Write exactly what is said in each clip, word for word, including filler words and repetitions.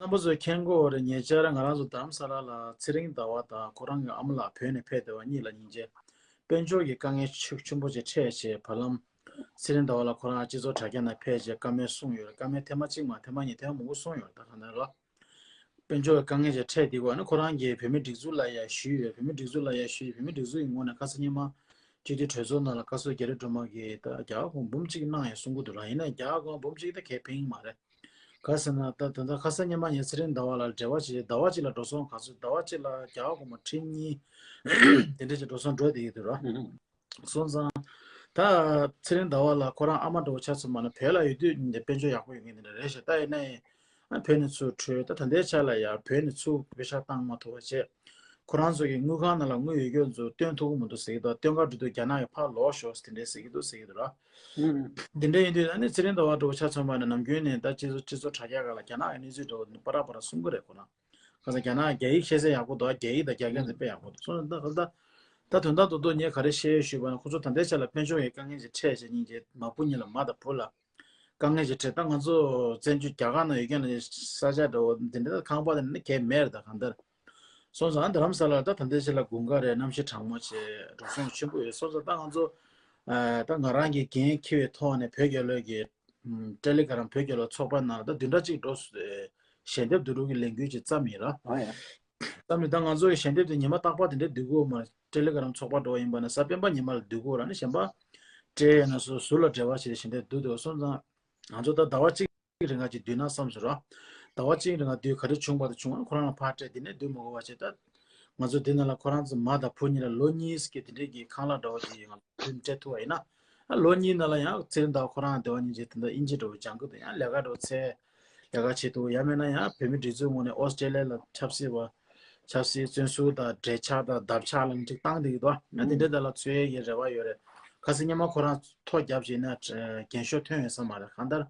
པ་ཚོས་མཁྱེན་གྱི་ཡོད་རེད། ཉེ་ཆར་ང་རང་ཚོ་རྡ་རམ་ས་ལ་ལ་ཚེ་རིང་ཟླ་བ་དང་ཁོ་རང་གི་ཨ་མ་ལགས་བོད་ནས་ཕེབས་བསྡད་པ་གཉིས་ལ་སྙིང་རྗེ། དཔལ་འབྱོར་གྱི་དཀའ་ངལ་ཤུགས་ཆེན་པོ་ཅིག་འཕྲད་བྱས། བར་ལམ་ཚེ་རིང་ཟླ་བ་ལགས་ཁོ་རང་སྤྱི་ཚོགས་དྲ་རྒྱ་ནང་ཕེབས་བྱས་བཀའ་མོལ་གསུངས་ཡོད་རེད། བཀའ་མོལ་ཐེངས་མ་གཅིག་མ་ཐེངས་མ་གཉིས་ཐེངས་མ་མང་པོ་གསུངས་ཡོད་རེད། ད་གང་ལྟར་ལ། དཔལ་འབྱོར་གྱི་དཀའ་ངལ་ཅིག་འཕྲད་དེ་གོ་ནི་ཁོ་རང་གིས་བོད་མིའི་སྒྲིག་འཛུགས་ལ་ཡ་ཞུས་ཡོད། བོད་མིའི་སྒྲིག་འཛུགས་ལ་ཡ་ཞུས་ཡོད། བོད་མིའི་སྒྲིག་འཛུགས་ཀྱི་ངོས་ནས་ཁ་སང་ཉི་མ་སྤྱི་འཐུས་གྲོས་ཚོགས་ནང་ལ་བཀའ་ཟུར་རྒྱ་རི་སྒྲོལ་མ་གིས་ད་རྒྱ་གར་གོང་འབུམ་གཅིག་གནང་ཡ་གསུང་གི་འདུག་ལ། ཡིན་ན་རྒྱ་གར་གོང་འབུམ་གཅིག་ད་གས་ཕན་མ་རེད། ག་ཟེར་ན་ད་ད་ལྟ་ཁ་སང་ཉི་མ་ངས་ཚེ་རིང་ཟླ་བ་ལ་འབྲེལ་བ་བྱས། ཟླ་བ་གཅིག་ལ་འགྲོ་སོང་ག་ཚོད། ཟླ་བ་གཅིག་ལ་རྒྱ་གར་གོང་མ་ཁྲི་གཉིས་དེ་འདྲ་ཅིག་འགྲོ་སོང་འགྲོ་བསྡད་ཀྱི་འདུག་ར། སོང་ཙང་། ད་ཚེ་རིང་ཟླ་བ་ལགས་ཁོ་རང་ཨ་མ་འདྲ་བོ་ཆ་ཚང་མ་ན་བོད་ལ་ཡོད་དུས་འདི་དཔལ་འབྱོར་ཡག་པོ་ཡོད་མཁན་དེ་འདྲ་རེད་ཤག་ད་ཡིན་ན་ཡང་བོད་ནས་ཚུར་བྲོས། ད་ད་ལྟའི་ཆ་ལ་ཡང་བོད་ནས་ཚུར་པེ་ཤག་བཏང་མ་ཐུབ་པ་བྱས། ཁོ་རང་ཚོ་གི་དངུལ་ཁང་ནང་ལ་དངུལ་ཡོད་རྒྱུ་ཚོ་བཏོན་ཐུབ་ཀྱི་མི་འདུག་ཟེར་གྱི་འདུག་སྟོན་ག་འགྲོ་དུས་རྒྱ་ནག་གི་ཕར་ལོག་ཤོག་དེ་འདྲས་ཟེར་གྱི་འདུག་ཟེར་གྱི་འདུག་ར། འདི་འདྲ་ཡིན་དུས་ཨ་ནི་ཚེ་རིང་ཟླ་བ་འདྲ་བོ་ཆ་ཚང་མ་ནས་ནམ་རྒྱུན་ནས་ད་སྤྱི་ཚོགས་སྤྱི་ཚོགས་དྲ་རྒྱ་སྒང་ལ་རྒྱ་ནག་གི་གནས་ཚུལ་འདྲ་བོ་པ་ར་པ་ར་གསུང་གི་རེད་ཁོ་རང་། གང་ལྟར་རྒྱ་ནག་རྒྱ་ཡིག་ཤེས་ཚད་ཡག་པོ་འདུག་རྒྱ་ཡིག་དང་རྒྱ་སྐད་འཛིན་དཔེ་ཡག་པོ་འདུག་སོང་ཙང་ད་ད་ད་དོན་དག་རྡོག་རྡོག་ངས་ག་རེ་བཤད་ཞུས་པ་ན། ཁོ་ཚོ་ད་ལྟའི་ཆ་ལ་དཔལ་འབྱོར་གྱི་དཀའ་ངལ་ཅིག་འཕྲད་བྱས་སྙིང་རྗེ་མ་བུ་གཉིས་ལ་མ་དང་བུ་ལ་དཀའ་ངལ་ཅིག་འཕྲད། ད་ང་ཚོ་བཙན་བྱོལ་རྒྱ་གར་ནང་ཡོད་མཁན་ལ་ས་ཆ་འདྲ་བོ་འདི་འདྲ་ཁང་པ་དེ་འདྲ་གས་མེད་རེད། ད་གང་ལྟར་སོང་ཙང་རྡ་རམ་ས་ལ་ད་ད་ལྟའི་ཆ་ལ་དགུན་ཁ་རེད། གནམ་གཤིས་གྲང་མོ་བྱས་འགྲོ་སོང་ཆེན་པོ་ཡོད། སོང་ཙང་ད་ང་ཚོ་ད་ང་རང་གི་འགན་འཁྱེར་བའི་ཐོག་ནས་བོད་རྒྱལ་ལོས་ཀྱི་ཨམ་ཏེ་ལི་གྷ་རམ་བོད་རྒྱལ་ལོ་ཚོགས་པ་ནང་ལ་ད་བདུན་ཕྲག་གཅིག་འགྲོ་སོང་ཞལ་འདེབས་བསྡུ་རུབ་ཀྱི་ལས་འགུལ་ཅིག་བརྩམས་ཡིན་ར། ཨ་ཡ། བརྩམས་ནས་ད་ང་ཚོ་ཡི་ཞལ་འདེབས་དེ་ཉི་མ་རྟག་པར་དེ་འདྲ་བསྡུ་དགོས་མ་རེད། ཏེ་ལི་གྷ་རམ་ཚོགས་པ་འགྲོ་བ་ཡིན་པ་ན་གཟའ་སྤེན་པ་ཉི་མ་ལ་བསྡུ་དགོས་ར། ནི་གཞན་པ་སྤྲད་ཡོད་ན་སུ་སུ་ལ་འབྲེལ་བ་བྱས་ཞལ་འདེབས་བསྡུ་འདུག་སོང་ཙང་ང་ཚོ་ད་ཟླ་བ་གཅིག་རིང་ང་ཅིག་བསྡུས་ན་བསམ་སོང་ར། ཟླ་བ་གཅིག་རིང་ང་བསྡུས་ག་རེ་བྱུང་བ་དང་བྱུང་བ་ཁོ་རང་ལ་ཕར་སྤྲད། དེ་ནས་བསྡུ་མི་དགོས་པ་བྱས། ད་ང་ཚོ་འདི་ནང་ལ་ཁོ་རང་ཚོ་མ་དང་བུ་གཉིས་ལ་ལོ་གཉིས་ཀྱི་དེ་འདྲའི་གི་ཁང་གླ་འདྲ་བོ་དེ་ཡིན་ང་ཚོ་སྤྲད་ཐུབ་པ་ཡིན་ན། ཨ་ལོ་གཉིས་ནང་ལ་ཡང་ཚེ་རིང་ཟླ་བ་ཁོ་རང་དེ་བ་ཉིན་གཅིག་དེ་འདྲ་དབྱིན་ཇི་འདྲ་བོ་སྦྱང་གི་འདུག་ཡང་ལས་ཀ་འདྲ་བོ་འཚོལ་ལས་ཀ་བྱེད་ཐུབ། ཡང་མིན་ན་ཡང་བོད་མི་སྒྲིག་འཛུགས་ངོས་ནས་ཨོ་སི་ཀྲེ་ལི་ཡ་ལ་ཆབ་སྲིད་པ་ཆབ་སྲིད་བཙོན་ཟུར་དང་འབྲེལ་ཆགས་དང་འདབ་ཆགས་ལ་ཅིག་བཏང་བསྡད་ཀྱི་འདུག་ཡང་དེ་འདྲ་དག་ལ་འཚོལ་ཡས་ཀྱི་རེ་བ་ཡོད་རེད། ཁ་སང་ཉི་མ་ཁོ་རང་ཐོ་བརྒྱབ་བྱས་ན་རྒན་ཤོས་ཐོན་ཡོད་ས་མ་རེད། གང་ལྟར་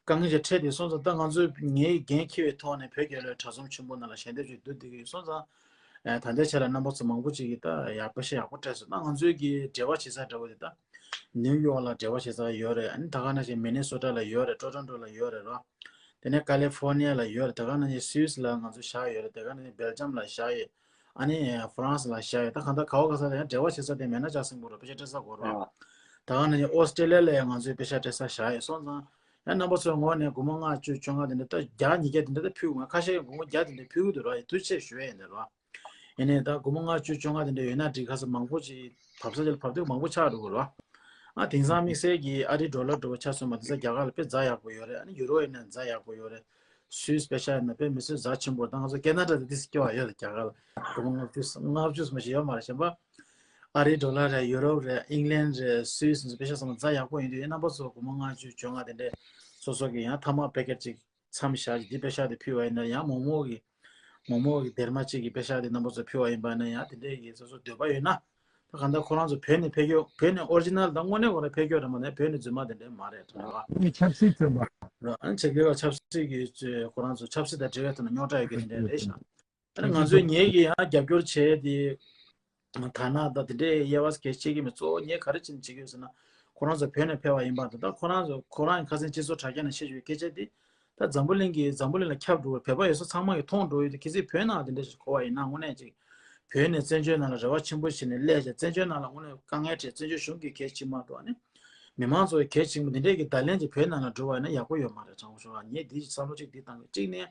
དཀའ་ངལ་ཅིག་འཕྲད་དེ་སོང་ཙང་ད་ང་ཚོས་ངའི་འགན་འཁྱེར་བའི་ཐོག་ནས་བོད་རྒྱལ་ལོའི་དྲ་ཚོམས་ཆེན་པོ་ནང་ལ་ཞལ་འདེབས་ཅིག་བསྡུ་བསྡད་ཀྱི་ཡོད། སོང་ཙང་ད་ལྟའི་ཆ་ལ་རྣམ་པ་ཚོ་མང་པོ་ཅིག་གིས་ད་ཡག་པོ་ཤེས་ཡག་པོ་སྤྲད་སོང་། ད་ང་ཚོའི་གི་འབྲེལ་བ་བྱེད་ས་འདྲ་བོ་དེ་ད་ནིའུ་ཡོག་ལ་འབྲེལ་བ་བྱེད་ས་ཡོད་རེད། ཨ་ནི་ད་ག་ནང་བཞིན་མི་ནི་སོ་ཊ་ལ་ཡོད་རེད། ཊོ་རོན་ཊོ་ལ་ཡོད་རེད་རོ། དེ་ནས་ཀ་ལི་ཧྥོར་ནི་ཡ་ལ་ཡོད་རེད། དེ་ག་ནང་བཞིན་སུད་སི་ལ་ང་ཚོ་བཞག་ཡོད་རེད། དེ་ག་ནང་བཞིན་སྦེལ་ཇམ་ལ་བཞག་ཡོད། ཨ་ནི་ཧྥ་རན་སི་ལ་བཞག་ཡོད། ད་གང་ལྟར་ག་བ་ག་ས་ལ་ཡང་འབྲེལ་བ་བྱེད་ས་དེ་མེད་ན་ཅག་སེང་པོ་རོ་པེ་ཤ་སྤྲད་ས་དགོས་རོ། ཨ། ད་ག་ནང་བཞིན་ཨོ་སི་ཀྲེ་ལི་ཡ་ལ་ཡང་ང་ཚོས་པེ་ཤ་སྤྲད་ས་བཞག་ཡོད། སོང་ཙང་ཡང་རྣམ་པ་ཚོའི་ངོས་ནས་སྒོར་མོ་ལྔ་བཅུ་བཅོ་ལྔ་དེ་འདྲ་ད་བརྒྱ་ཉིས་བརྒྱ་དེ་འདྲ་ད་ཕུལ་དགོས། ཁ་ཤས་ཀྱིས་སྒོར་མོ་བརྒྱ་དེ་འདྲ་ཕུལ་གི་འདུག་རོ། ཡ་ཐུགས་རྗེ་ཆེ་ཞུ་ཡ་ཡིན་ད་རོ། ཡིན་ནའི་ད་སྒོར་མོ་ལྔ་བཅུ་བཅོ་ལྔ་དེ་འདྲ་ཡོད་ན་འགྲིག་ཁ་ས་མང་པོ་ཅིག་བབས་ས་ཅིག་ལ་བབས་དུས་མང་པོ་ཆགས་འགྲོ་གི་རེད་བ། ཨ་དེང་སང་དམིགས་བསལ་གྱི་ཨ་རིའི་ཌོ་ལར་འདྲ་བོ་ཆ་མཚོན་པ་དེང་སང་རྒྱ་གར་ལ་དཔེ་རྫ་ཡག་པོ་ཡོད་རེད། ཨ་ནི་ཡུ་རོ་ཡིན་ན་རྫ་ཡག་པོ་ཡོད་རེད། སུད་སི་པེ་ཤ་ཡིན་ན་དཔེ་མི་སྲིད་རྫ་ཆེན་པོ་རེད། ད་ང་ཚོ་ཁེ་ན་ཌ་དེ་དུས་སུ་སྐྱེ་བ་ཡོད་རེད། རྒྱ་གར་ལ་སྒོར་མོ་ལྔ་བཅུ་ལྔ་བཅུ་ཙམ་ཞིག་ཡོད་མ་རེད། གཞན་པ་ཨ་རིའི་ཌོ་ལར་རེད། ཡུ་རོབ་རེད། ཨིང་ལན་རེད། སུད་སི་དཔེ་ཆ་ཚང་མ་རྫ་ཡག་པོ་ཡིན་དུས་རྣམ་པ་ཚོ་སྒོར་མོ་ལྔ་བཅུ་བཅོ་ལྔ་དེ་འདྲས་སོ་སོ་གི་ཡང་ཐ་མག་པེ་ཀེ་ཊི་ཅིག་མཚམས་བཞག་ཅིག་འདི་པེ་ཤག་དེ་ཕུལ་བ་ཡིན་ན་ཡང་མོག་མོག་གི་མོག་མོག་གི་སྡེར་མ་གཅིག་གི་པེ་ཤག་དེ་རྣམ་པ་ཚོ་ཕུལ་བ་ཡིན་པ་ན་ཡང་དེ་འདྲས་ཀྱི་སོ་སོ་འདོད་པ་ཡོད་ན། ད་གང་ལྟར་ཁོ་རང་ཚོ་བོད་ནས་ཕེབས་ཡོད། བོད་ནས་ཨོ་རི་ཇི་ནལ་དང་དངོས་གནས་ཁོ་རང་ཕེབས་ཡོད་རེད་མ་ནས་བོད་ནས་རྫུན་མ་དེ་འདྲས་མ་རེད་དྲན་པ། ཨ་ནི་ཆབ་སྲིད་བཙོན་པ། ར་ཨ་ནི་ཆབ་སྲིད་ཆབ་སྲིད་ཀྱི་ཁོ་རང་ཚོ་ཆབ་སྲིད་དང་འབྲེལ་བའི་ཐོག་ནས་རྙོག་དྲ་ཡོད་མཁན་དེ་འདྲས་རེད་ཤག་ཨ་ནི་ང་ཚོས་ངེད་ཀྱིས་ཡང་རྒྱབ་སྐྱོར་བྱས་ཏེ། ཐ་ན་ད་དེ་འདྲའི་དབྱེ་བ་གལ་ཆེ་གི་མེད། གཙོ་བོ་ངས་ག་རེ་བྱེད་བྱེད་ཀྱི་ཡོད་ཟེར་ན། ཁོ་རང་ཚོ་བོད་ནས་ཕེབས་པ་ཡིན་པ་དང་ད་ཁོ་རང་ཚོ་ཁོ་རང་ཁ་སང་སྤྱི་ཚོགས་དྲ་རྒྱ་ནས་བཤད་བཞིན་པའི་སྐད་ཆ་དེ། ད་འཛམ་བུ་གླིང་གི་འཛམ་བུ་གླིང་ལ་ཁྱབ་འགྲོ་བའི་བོད་པ་ཡོད་ས་ཚང་མ་གིས་མཐོང་འགྲོ་ཡོད་དེ། གལ་སྲིད་བོད་ནང་དེ་འདྲ་ཞིག་གོ་བ་ཡིན་ན་དངོས་གནས་ཅིག་བོད་ནས་བཙན་བྱོལ་ནང་ལ་རེ་བ་ཆེན་པོ་བྱས་ནས་སླེབས་བྱས་བཙན་བྱོལ་ནང་ལ་དངོས་གནས་དཀའ་ངལ་འཕྲད། བཙན་བྱོལ་གཞུང་གིས་གལ་ཆེ་མ་གཏོགས་ནི། མི་མང་ཚོ་གལ་ཆེན་པོ་འདི་འདྲས་ཀྱི་བརྡ་ལན་ཅིག་བོད་ནང་ལ་འགྲོ་བ་ཡིན་ན་ཡག་པོ་ཡོད་མ་རེད། དྲང་པོ་ཞུ་བ་ངས་འདི་བསམ་བློ་གཅིག་འདི་བཏང་གི་གཅིག་ནས།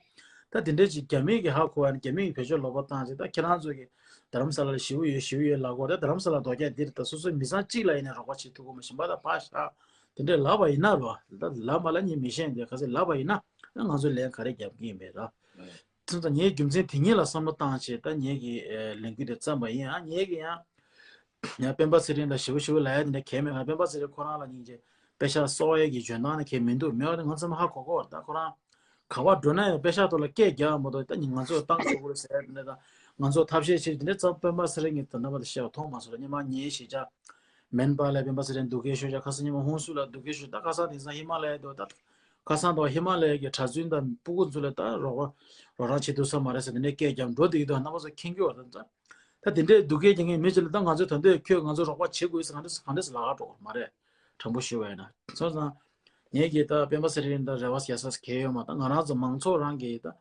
ད་འདི་འདྲས་ཅིག་རྒྱ་མི་གིས་ཧ་གོ་བ་ཡིན་ན་རྒྱ་མི་གིས་བེད་སྤྱོད་ལོག་པ་བཏང་ཅིག་ད་ཁྱེད་རང་ཚོ་གིས་རྡ་རམ་ས་ལ་ལ་ཞེ་པོ་ཡོད་ཞེ་པོ་ཡོད་ལབ་གོ། ད་རྡ་རམ་ས་ལ་རྡོ་རྒྱག་འདི་རེད། ད་སོ་སོའི་མི་ཚང་གཅིག་ལ་ཡིན་ན་རོགས་པ་བྱེད་ཐུབ་གོ་མ་གཞན་པ་ད་ཕར་བཞག་དེ་འདྲས་ལབ་པ་ཡིན་ན་རོ། ད་ལབ་མ་ལབ་ངས་མི་ཤེས་འདི་ག་ཚོད་ལབ་པ་ཡིན་ན་ང་ཚོ་ལན་ག་རེ་རྒྱབ་ཀྱི་ཡིན་པས་ར། ཚོ་ད་ངས་རྒྱུ་མཚན་དེ་གཉིས་ལ་བསམ་བློ་བཏང་བྱས་ད་ངས་ཀྱི་ལས་འགུལ་དེ་བརྩམས་པ་ཡིན། ཨ་ངས་ཀྱི་ཡང་། ཡང་སྤེན་པ་ཚེ་རིང་ལ་ཞེ་པོ་ཞེ་པོ་ལབ་ཡ་དེ་འདྲ་གལ་མེད། ང་སྤེན་པ་ཚེ་རིང་ཁོ་རང་ལ་སྙིང་རྗེ་པེ་ཤག་གསོག་ཡ་གི་འཇོན་ཐང་ནི་གལ་མི་འདུག་མེད་པ་དེ་ང་ཚང་མ་ཧ་གོ་གོ་བ་རེད། ད་ཁོ་རང་ག་བ་འགྲོ་ན་ཡང་པེ་ཤག་ཐོག་ལ་སྐད་རྒྱག་མ་གཏོགས་ད་ང་ཚོ་ཏང་ཆོག་གི་རེད་ཟེར་ཡ་དེ་འདྲ་དང་ང་ཚོ་ཐབས་ཤེས་བྱེད་དེ་འདྲ་ཙམ་སྤེན་པ་ཚེ་རིང་གི་ད་ནམ་པ་དེ་བཤད་པ་མཐོང་མ་སོང་ར། སྙེ་མ་ཉེ་ཞེ་ཅག་མེན་པ་ལ་སྤེན་པ་ཚེ་རིང་སྡུག་སྐད་ཤོད་ཅག་ཁ་སང་སྙེ་མ་ཧུན་སུ་ལ་སྡུག་སྐད་ཤོད་ད་ཁ་སང་དེང་སང་ཧི་མ་ལ་ཡ་དུ་ད་ཁ་སང་དུ་ཧི་མ་ལ་ཡ་གི་གྲྭ་བཙུན་དང་སྤུ་གུ་ཚོ་ལ་ད་རོགས་རོགས་རམ་བྱེད་ཐུབ་ས་མ་རེད་ཟེར་དེ་འདྲ་སྐད་རྒྱབ་འགྲོ་བསྡད་ཀྱི་འདུག་རྣམ་པ་ཚོ་མཁྱེན་གྱི་ཡོད་རེད་ད། ད་དེ་འདྲའི་སྡུག་སྐད་རྒྱག་མཁན་མི་གཅིག་ལ་ད་ང་ཚོས་ད་འདོད་ཁྱོད་ང་ཚོ་རོགས་པ་བྱེད་དགོས་ཟེར་ག་འདྲ་ག་འདྲ་ཟེར་ལབ་འགྲོ་གི་མ་རེད། དྲང་པོ་ཞུ་བ་ཡིན་ན། སོང་ཙང་། ངས་ཀྱིས་ད་སྤེན་པ་ཚེ་རིང་ད་རེ་བ་རྒྱག་ས་གང་ཡང་ཡོད་མ་རེད། ད་ང་རང་ཚོ་མང་ཚོགས་རང་གིས་ད་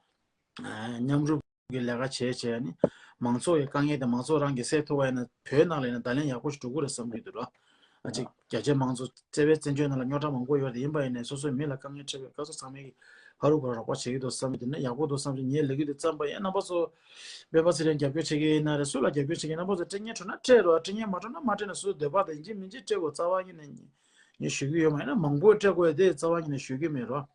མཉམ་རུབ་ཀྱི་ལས་ཀ་བྱས་བྱས་ནི་མང་ཚོགས་ཀྱི་དཀའ་ངལ་དེ་མང་ཚོགས་རང་གིས་སེལ་ཐུབ་པ་ཡིན་ན་བོད་ནང་ལ་ཡིན་ན་བརྡ་ལན་ཡག་པོ་ཞིག་འགྲོ་གི་རེད་བསམ་གྱི་འདུག་ར། ཨ་ཅིག་རྒྱ་ཆེ་མང་ཚོགས་བརྩེ་བའི་བཙན་བྱོལ་ནང་ལ་རྙོག་དྲ་མང་པོ་ཡོད་རེད། ཡིན་པ་ཡིན་ནའི་སོ་སོའི་མི་ལ་དཀའ་ངལ་འཕྲད་པའི་སྐབས་སུ་ཚང་མས་ཀྱིས་ཕར་རུ་ཁོ་ར་རོགས་པ་བྱེད་ཀྱི་འདུག་བསམ་གྱི་འདུག་ན་ཡག་པོ་འདུག་བསམ་གྱི། ངའི་ལས་འགུལ་དེ་བརྩམས་པ་ཡིན་ན་སྤེན་པ་ཚེ་རིང་རྒྱབ་སྐྱོར་བྱེད་ཀྱི་ཡིན་ན་རེད། སུ་ལ་རྒྱབ་སྐྱོར་བྱེད་ཀྱི་ཡིན་ན་པོ་ཚོ་སྐད་ངན་འཕྲོད་ན་འཕྲད་རོགས། སྐད་ངན་མ་འཕྲོད་ན་མ་འཕྲད་ན་སོ་སོ་འདོད་པ་དང་ཡིན་གཅིག་མིན་གཅིག་སྤྲད་དགོས། རྩ་བ་ཉིད་ནས་ངས་ཞུ་གི་ཡོད་མ་ཡིན་ན་མང་པོས་སྤྲད་དགོས་དེ་རྩ་བ་ཉིད་ནས་ཞུ་གི་མེད་རོགས།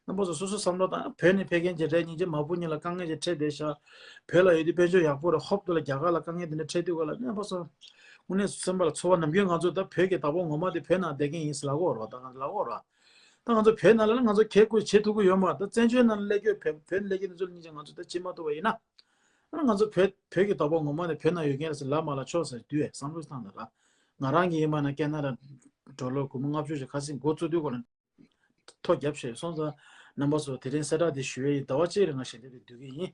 རྣམ་པ་ཚོ་སོ་སོ་བསམ་བློ་བཏང་ན་བོད་ནས་ཕེབས་མཁན་གྱི་རེད། སྙིང་རྗེ་མ་བུ་གཉིས་ལ་དཀའ་ངལ་ཅིག་འཕྲད་བསྡད་ཤག་བོད་ལ་ཡོད་དུས་དཔལ་འབྱོར་ཡག་པོ་རེད། ཧོབ་ཏེ་ལ་རྒྱ་གར་ལ་དཀའ་ངལ་དེ་འདྲ་འཕྲད་དུས་ག་ལ་རྣམ་པ་ཚོ་དངོས་གནས་སེམས་པ་ལ་ཚོར་བ་ནམ་རྒྱུན་ང་ཚོ་ད་བོད་ཀྱི་བདག་པོ་ངོ་མ་དེ་བོད་ནང་བསྡད་མཁན་ཡིན་ཟེར་ལབ་ཀྱི་ཡོད་རེད་བ། ད་ང་ལབ་ཀྱི་ཡོད་རེད་བ། ད་ང་ཚོ་བོད་ནང་ལ་ང་ཚོ་གལ་ཁུར་བྱེད་ཐུབ་ཀྱི་ཡོད་མ་རེད། ད་བཙན་བྱོལ་ནང་ལ་སླེབས་ཀྱི་ཡོད། བོད་བོད་ནང་སླེབས་ཀྱི་འདི་ཚོ་ལ་སྙིང་རྗེ་ང་ཚོ་ད་བྱེད་མ་ཐུབ་པ་ཡིན་ན། ཨ་ང་ཚོ་བོད་བོད་ཀྱི་བདག་པོ་ངོ་མ་ནས་བོད་ནང་ཡོད་མཁན་རེད་ཟེར་ལབ་མ་ལབ་ཆོག་ཟེར་དུས་བསམ་བློ་བཏང་ད་ར། ང་རང་གིས་ཡིན་པ་ན་ཀེ་ན་ཌ་འགྲོ་ལོ་སྒོར་མོ་ལྔ་བཅུ་ཞིག་ཁ་སང་འགོ་བཙུགས་དུས་སྐོར་ལ་ཐོ་བརྒྱབ་བྱས་སོང་ཙང་། རྣམ་པ་ཚོ་དེ་རིང་གསལ་བསྒྲགས་འདི་ཞུ་ཡས་ཡིན། ཟླ་བ་གཅིག་རིང་ང་ཞལ་འདེབས་དེ་བསྡུ་གི་ཡིན།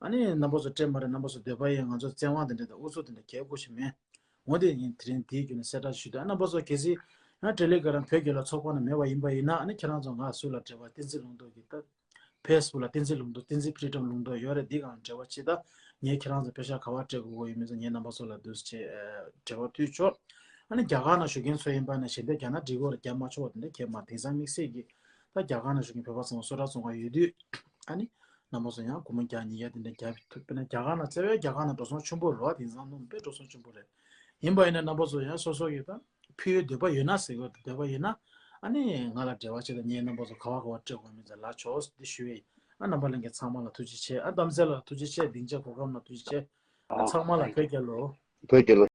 ཨ་ནི་རྣམ་པ་ཚོ་སྤྲད་མ་རེད། རྣམ་པ་ཚོ་འདོད་པ་ཡིན། ང་ཚོ་བཙན་དབང་དེ་འདྲ་དང་ཨུ་ཚུགས་དེ་འདྲ་གལ་དགོས་ཤིག་མེད། འོ་དེ་ཡིན། དེ་རིང་དེའི་བརྒྱུད་ནས་གསལ་བསྒྲགས་ཞུ་དོན། རྣམ་པ་ཚོ་གལ་སྲིད་ཡང་ཏེ་ལེ་གྷ་རམ་བོད་སྐད་ལ་ཚོགས་པ་ནང་མེད་པ་ཡིན་པ་ཡིན་ན། ཨ་ནི་ཁྱེད་རང་ཚོ་ང་སུ་ལ་འབྲེལ་བ་བསྟན་འཛིན་ལུང་རྟོགས་ཀྱི་ད་ཕེ་སི་བུག་ལ་བསྟན་འཛིན་ལུང་རྟོགས། བསྟན་འཛིན་ཕི་རི་ཌམ་ལུང་རྟོགས་ཡོད་རེད། འདི་གང་འབྲེལ་བ་བྱེད། ད་ངས་ཁྱེད་རང་ཚོ་པེ་ཤག་ག་པར་སྤྲད་དགོས་ཡོད་མེད་ཚོ་ངས་རྣམ་པ་ཚོ་ལ་འདུག་སེ་བྱས་འབྲེལ་བ་མཐུད་ཆོག་ཨ་ནི་རྒྱ་གར་ནང་བཞུགས་མཁན་ཚོ་ཡིན་པ་ན་ཞལ་འདེབས་རྒྱ་ནག་སྒྲིག་གོ་ལ་རྒྱབ་མ་ཆོག་པ་དེ་འདྲ་གལ་མ། དེང་སང་དམིགས་བསལ་གྱི་ད་རྒྱ་གར་ནང་བཞུགས་མཁན་བོད་པ་ཚང་མ་གསལ་བསྒྲགས་བཙོང་ག་ཡོད་དུས། ཨ་ནི་རྣམ་པ་ཚོ་ཡང་སྒོར་མོ་བརྒྱ་ཉིས་བརྒྱ་དེ་འདྲ་རྒྱབ་ཐུབ་པ་ན་རྒྱ་གར་ནང་བཙལ་བས་རྒྱ་གར་ནང་འགྲོ་སོང་ཆེན་པོ་རེད་བ། དེང་སང་ནོར་དཔེ་འགྲོ་སོང་ཆེན་པོ་རེད། ཡིན་པ་ཡིན་ན་རྣམ་པ་ཚོ་ཡང་སོ་སོ་ཡོད་ད། ཕུལ་ཡོད་འདོད་པ་ཡོད་ན་ཟེར་གི་འདོད་པ་ཡོད་ན། ཨ་ནི་ང་ལ་འབྲེལ་བ་བྱེད་དང་། ངས་རྣམ་པ་ཚོ་ག་བ་ག་བ་སྤྲད་དགོས་མིན་ཚོ་ལབ་ཆོག་འདི་ཞུ་ཡས། ཨ་རྣམ་པ་ལྷན་རྒྱས་ཚང་མ་ལ་ཐུགས་རྗེ་ཆེ། ཨ་གཏམ་གསལ་ལ་ཐུགས་རྗེ་ཆེ། སྡིངས་ཆ་གོ་སྐབས་ལ་ཐུགས་རྗེ་ཆེ། ཨ་ཚང་མ་ལ་བོད་རྒྱལ་ལོ། བོད་རྒྱལ་ལོ།